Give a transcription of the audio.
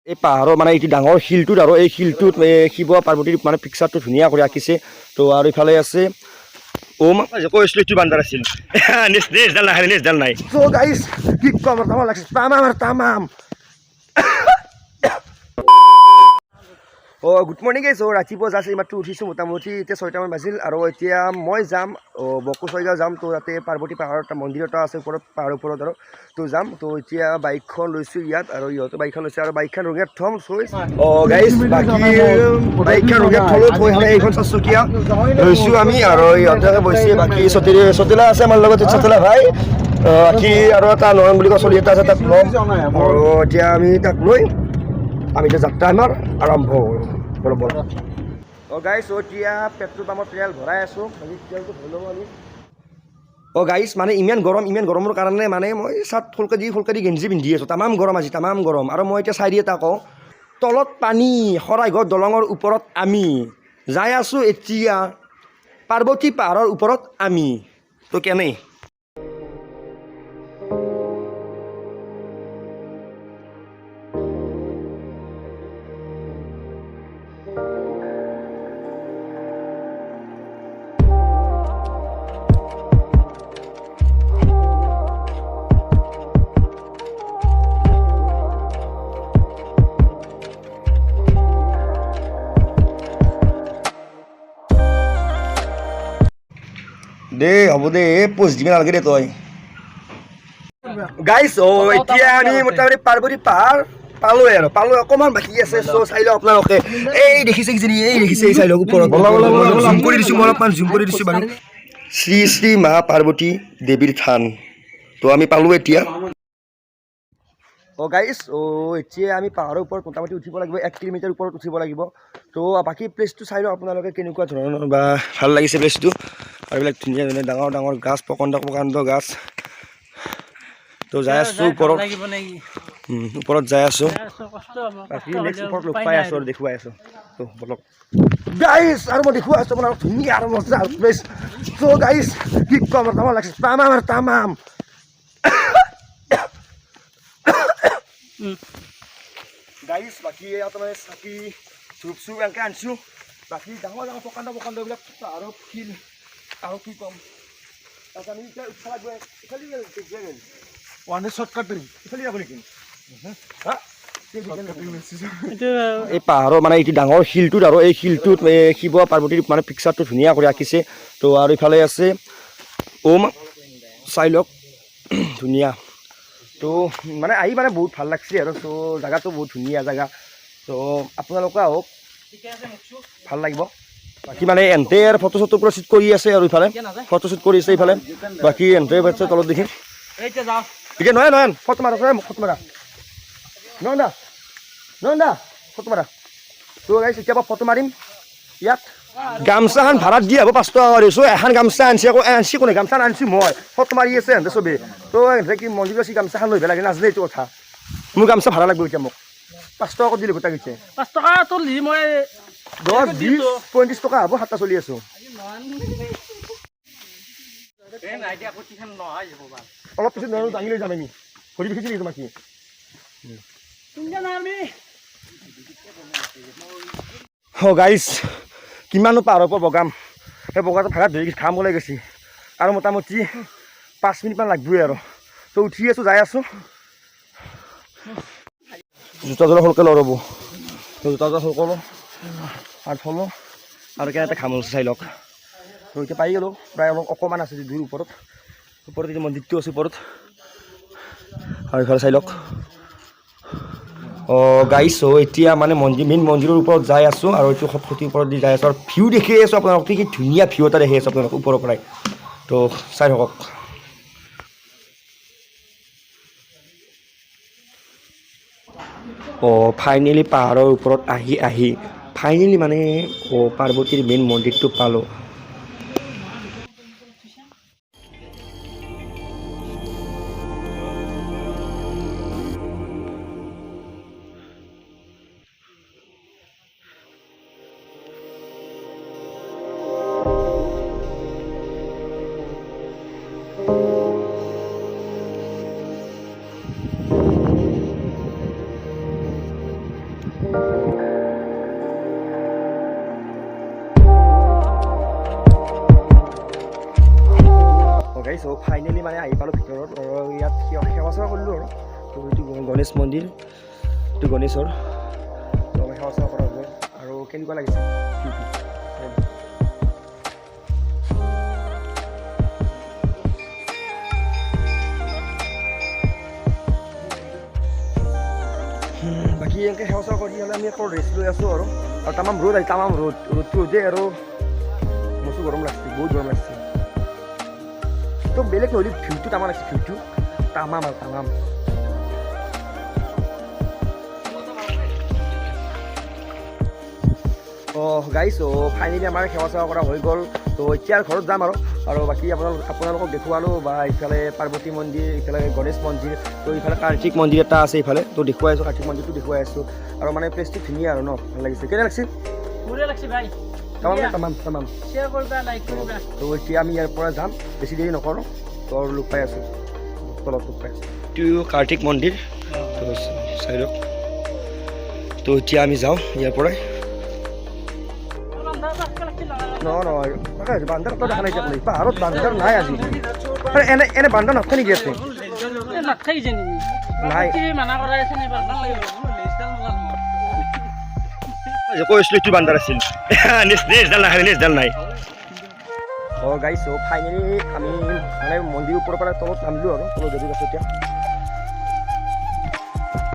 এই পাহাৰৰ মানে এইটো ডাঙৰ শিলটোত আৰু এই শিলটোত শিৱ পাৰ্বতীৰ মানে পিকচাৰটো ধুনীয়া কৰি আঁকিছে। তো আৰু ইফালে আছে ওম কৈ আছিলোঁ এইটো বান্দাৰ আছিল নেক্সট ডাল নাই, নেক্সট ডাল নাই। চ' গাইছ, কি কম, তামাম লাগছে, তামাম আৰু তামাম। অঁ, গুড মৰ্ণিং গাইছ। অঁ, ৰাতিপুৱা জাষ্ট এইমাত্ৰ উঠিছোঁ, মোটামুটি এতিয়া 6টামান বাজিল আৰু এতিয়া মই যাম বকো ছয়গাঁও যাম। তো তাতে পাৰ্বতী পাহাৰত এটা মন্দিৰ এটা আছে ওপৰত, পাহাৰৰ ওপৰত আৰু তো যাম। তো এতিয়া বাইকখন লৈছোঁ ইয়াত আৰু ইহঁতে বাইকখন লৈছে আৰু বাইকখন ৰঙিয়াত থ'ম থৈ। অঁ গাইছ, বাকী বাইকখন ৰঙিয়াত থ'লোঁ, থৈ হ'লে এইখন চাৰিচকীয়া লৈছোঁ আমি আৰু ইহঁতে বহিছে। বাকী চতিলা আছে আমাৰ লগত, চতিলা ভাই। বাকী আৰু এটা নয়ন বুলি কোৱা চলি এটা আছে, তাক ল'ম আৰু এতিয়া আমি তাক লৈ আমি এতিয়া যাত্ৰা আমাৰ আৰম্ভ কৰোঁ। ব'লক ব'লক। অঁ গাইছ, এতিয়া পেট্ৰল পাম্পত তেল ভৰাই আছোঁ, বাকী তেলটো ভৰাই ল'ব আমি। অঁ গাইছ, মানে ইমান গৰম, ইমান গৰমৰ কাৰণে মানে মই চাৰ্ট ফুলকে দি গেঞ্জি পিন্ধি আছোঁ। তামাম গৰম আজি, তামাম গৰম। আৰু মই এতিয়া চাই দি এটা কওঁ, তলত পানী, শৰাইঘাট দলঙৰ ওপৰত আমি যাই আছোঁ এতিয়া পাৰ্বতী পাহাৰৰ ওপৰত আমি। তো কেনে দে হ'ব দে, পোষ্ট দিব নালাগে দে তই। গাইছ, অ' এতিয়া আমি মোটামুটি পাৰ্বতী পাহাৰ পালোৱে আৰু পালো, অকণমান বাকী আছে। চ' চাই লওক আপোনালোকে, এই দেখিছে কিজানি, এই দেখিছে, এই চাই লওক ওপৰত। জুম কৰি দিছোঁ মই, অলপমান জুম কৰি দিছোঁ বাৰু। শ্ৰী শ্ৰী মা পাৰ্বতী দেৱীৰ থান, তো আমি পালোঁ এতিয়া। অ' গাইছ, অ' এতিয়া আমি পাহাৰৰ ওপৰত মোটামুটি উঠিব লাগিব, 1 কিলোমিটাৰ ওপৰত উঠিব লাগিব। তো বাকী প্লেচটো চাই লওক আপোনালোকে কেনেকুৱা ধৰণৰ বা ভাল লাগিছে প্লেচটো। আৰু এইবিলাক ধুনীয়া ধুনীয়া ডাঙৰ ডাঙৰ গাছ, প্ৰকাণ্ড প্ৰকাণ্ড গাছ। তো যাই আছোঁ ওপৰত, ওপৰত যাই আছোঁ। বাকী নেক্সট ওপৰত লগ পাই আছোঁ আৰু দেখুৱাই আছোঁ। তো বলক গাইছ, আৰু মই দেখুৱাই আছোঁ আপোনালোক ধুনীয়া আৰু মজা প্লেচ। চ' গাইছ, কি কম, তামাম লাগছে, তামাম আৰু তামাম। গাইছ, বাকী ইয়াত মানে চাকি ধূপ চুপ এনেকৈ আনিছোঁ। বাকী ডাঙৰ ডাঙৰ প্ৰকাণ্ড প্ৰকাণ্ড এইবিলাক আৰু শিল আৰু কি ক'ম। তাত আমি এতিয়া উঠবা লাগিব। ইফালে ওৱান শ্বৰ্টকাট। ইফালে যাব নেকি? হা, এই পাহাৰৰ মানে এইটো ডাঙৰ শিলটোত আৰু এই শিলটোত শিৱ পাৰ্বতীৰ মানে পিকচাৰটো ধুনীয়া কৰি আঁকিছে। তো আৰু ইফালে আছে ওম, চাই লওক ধুনীয়া। তো মানে আহি মানে বহুত ভাল লাগছে আৰু তো জেগাটো বহুত ধুনীয়া জেগা। তো আপোনালোকে আহক, ভাল লাগিব। বাকী মানে এন্তে আৰু ফটো চটো পুৰা শ্বুট কৰি আছে আৰু ইফালে ফটো শ্বুট কৰি আছে ইফালে। বাকী এন্তে পাইছে তলত দেখি। এতিয়া নয়ন, নয়ন, ফটো মাৰা, ফটো মাৰা। নয়ন দা, নয়ন দা, ফটো মাৰা। তো গাইছ, এতিয়া মই ফটো মাৰিম ইয়াত। গামচাখন ভাড়াত দি হ'ব 5 টকা কৰিছোঁ। এখন গামচা আনিছে আকৌ, আনিছে কোনে? গামচা আনিছোঁ মই। ফটো মাৰি আছে এহঁতে চবেই। তো এহঁতে কি মন্দিৰত আছে, গামচাখন লৈ পেলাই নাজানে এইটো কথা। মোৰ গামচা ভাড়া লাগিব এতিয়া, মোক 5 টকা দিলে গোটা গৈছে। 5 টকা তোৰ লি মই 10, 20, 35 টকা হ'ব, সাতটা চলি আছোঁ। অলপ পিছত নহ'লে দাঙি লৈ যাম আমি। ভৰি দেখিছে নেকি তোমাক কি? অ' গাইছ, কিমানো পাহাৰৰ ওপৰত বগাম, সেই বগাটো ভাগাত ধৰি গৈছে, ঘাম ওলাই গৈছে আৰু মোটামুটি 5 মিনিটমান লাগিবই আৰু। তো উঠি আছোঁ, যাই আছোঁ। জোতা যোৰা সৰুকৈ লওঁ ৰ'ব, জোতা যোৰা সৰুকৈ লওঁ আৰু থলোঁ আৰু কেনেকৈ ঘাম ওলাইছে চাই লওক। তো এতিয়া পাই গ'লোঁ প্ৰায়, অলপ অকণমান আছে দূৰ ওপৰত। ওপৰত এতিয়া মন্দিৰটো আছে ওপৰত আৰু ইফালে চাই লওক। অঁ গাইছ, এতিয়া মানে মন্দিৰ, মেইন মন্দিৰৰ ওপৰত যাই আছোঁ আৰু এইটো খটখটিৰ ওপৰত দি যাই আছোঁ আৰু ভিউ দেখি আছোঁ আপোনালোক, কি ধুনীয়া ভিউ এটা দেখি আছোঁ আপোনালোক ওপৰৰ পৰাই। তো চাই থাকক। অঁ, ফাইনেলি পাহাৰৰ ওপৰত আহি আহি ফাইনেলি মানে অঁ পাৰ্বতীৰ মেইন মন্দিৰটো পালোঁ। অ'কে, চ' ফাইনেলি মানে আহি পালোঁ ভিতৰত আৰু ইয়াত সেৱা চেৱা কৰিলোঁ আৰু। তো এইটো গণেশ মন্দিৰ, এইটো গণেশৰ। তো আমি সেৱা চেৱা কৰা হ'ল আৰু কেনেকুৱা লাগিছে ভিউটো? বাকী এনেকৈ সেৱা চেৱা কৰি হ'লে আমি আকৌ ৰেষ্ট লৈ আছোঁ আৰু। আৰু তামাম ৰ'দ আহি, তামাম ৰ'দ, ৰ'দটো ৰ'দে আৰু মচো গৰম লাগছে, বহুত গৰম লাগছে। তো বেলেগ নহ'লে ভিউটো তামাম লাগছে, ভিউটো তামাম আৰু তামাম। অঁ গাইছ, ফাইনেলি আমাৰ সেৱা চেৱা কৰা হৈ গ'ল। তো এতিয়া আৰু ঘৰত যাম আৰু। আৰু বাকী আপোনালোকক দেখুৱালোঁ বা ইফালে পাৰ্বতী মন্দিৰ, ইফালে গণেশ মন্দিৰ, তো ইফালে কাৰ্তিক মন্দিৰ এটা আছে ইফালে, তো দেখুৱাই আছোঁ, কাৰ্তিক মন্দিৰটো দেখুৱাই আছোঁ। আৰু মানে প্লেচটো ধুনীয়া আৰু ন, ভাল লাগিছে। কেনে লাগিছে? বঢ়িয়া লাগছে ভাই। তামাম তামাম তামাম। শ্বেয়াৰ কৰিবা, লাইক কৰিবা। তো এতিয়া আমি ইয়াৰ পৰা যাম, বেছি দেৰি নকৰোঁ। তো আৰু লগ পাই আছোঁ তলত, লগ পাই আছোঁ। এইটো কাৰ্তিক মন্দিৰ, তো চাই লওক। তো এতিয়া আমি যাওঁ ইয়াৰ পৰাই। নহয় নহয়, তাকে বান্দৰ তই দেখা নাই এতিয়া? পাহাৰত বান্দৰ নাই আজি। আৰে এনে এনে বান্দৰ নাথাকে নেকি ইয়াতে? নাথাকিছে নেকি? নাই। মানা কৰাই আছে নে? কৈছিলোঁ এইটো বান্দৰ আছিল, নেজডাল নাই, নেজডাল নাই। অঁ গাইছ, ফাইনেলি আমি মানে মন্দিৰ ওপৰৰ পৰা তলত নামিলোঁ আৰু তলত যদি আছোঁ এতিয়া।